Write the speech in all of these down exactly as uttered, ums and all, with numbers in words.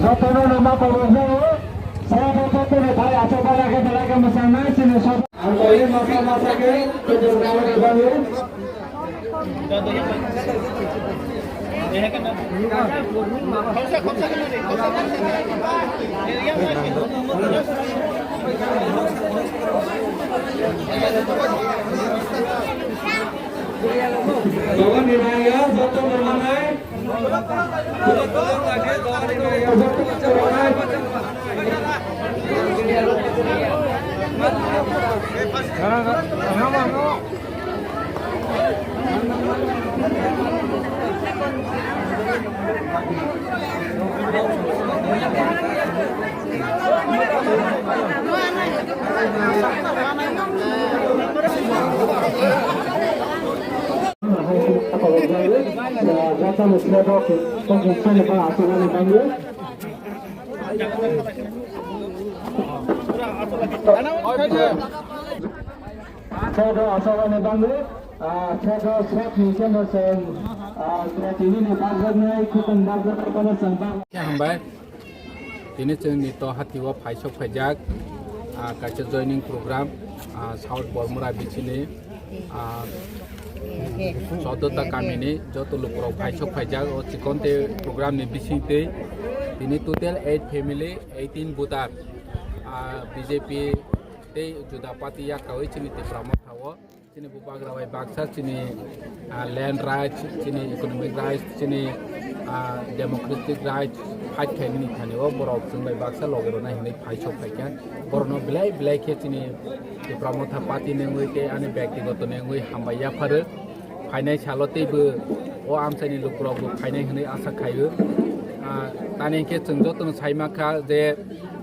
Jotono no ma khobor jago, sabo jotono thai achuk bai lage belai khe mwchang nai chini sob. Ang koi masa masa khe, khe belai khe belai khe. Dogan ni maya joto bermanai. Sodo asogani bangwi, ah, sodo sot ni khe no chwng, ah, tini ni barjaknai, kutung barjaknai bono chwng bang. Khe hambai. Tini chwng ni to hati o phaisok phaijak, ah, kaisa joining program, ah, South Bormura bichini, ah, choddo ta kami ni joto lukurok phaisok phaijak o chikon te program ni bising twi tini total eight family, eighteen voter, ah, B J P tei juda party yakkaui chini Tipra Motha o chini bubagra bai baksa chini, ah, land rights, chini economic rights, chini, ah, democratic rights fight khaimani thani o borok chwng bai baksa loge rwna hinwi phaisok phaikha. Borokno belai belai khe chini Tipra Motha party ni wngwi tei ani byaktigoto ni wngwi hambai yapharo. Phainai salo teibo o amchaini lukurokbo phainai hinwi asa khaio. Ah, tani hinkhe chwng jotono saimankha je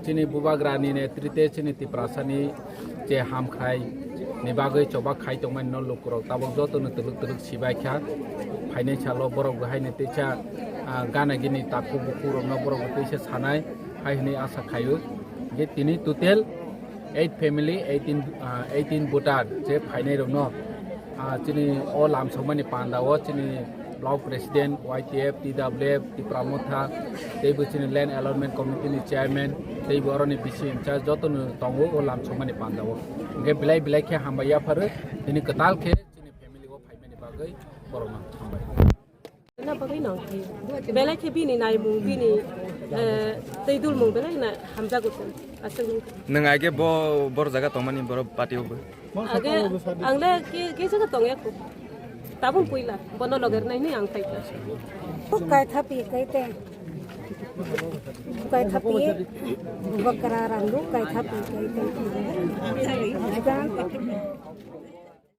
chini bubagrani netrite chini Tiprasani je hamkhrai ni bagwi choba khai tongmani no lukurok tabok jotono twlwk twlwk sibaikha, phainai salo borok bo haino teisa, ah, gana gini takhuk bukhuk rokno borok bo teisa sanai hai hinwi asa khaio. Je tini total eight family, eighteen, ah, eighteen voter je phainai rokno, ah, chini o lamsokmani panda o chini Block President, Y T F, T W F, Tipra Motha, teibo chini Land Allotment Committee ni Chairman, teibo oroni bisi in charge jotono tongo o lamsokmani panda o. Hingke belai belai khe hambai yapharo, tini kwtal khe chini family o phaimani bagwi borokno hambai. Belai khe bini naimung, bini, eh, tei dulmung belai na hamjago chwng. Aswk wngkha. Nwng aige bo, bor jaga tongmani borok party o bo? Age, ang le ke, ke jaga tong ya ko. Tabung puila, bono loger nai ni ang paikha. Kai thapi kai te. Kai thapi, bubakra randu kai thapi kai te.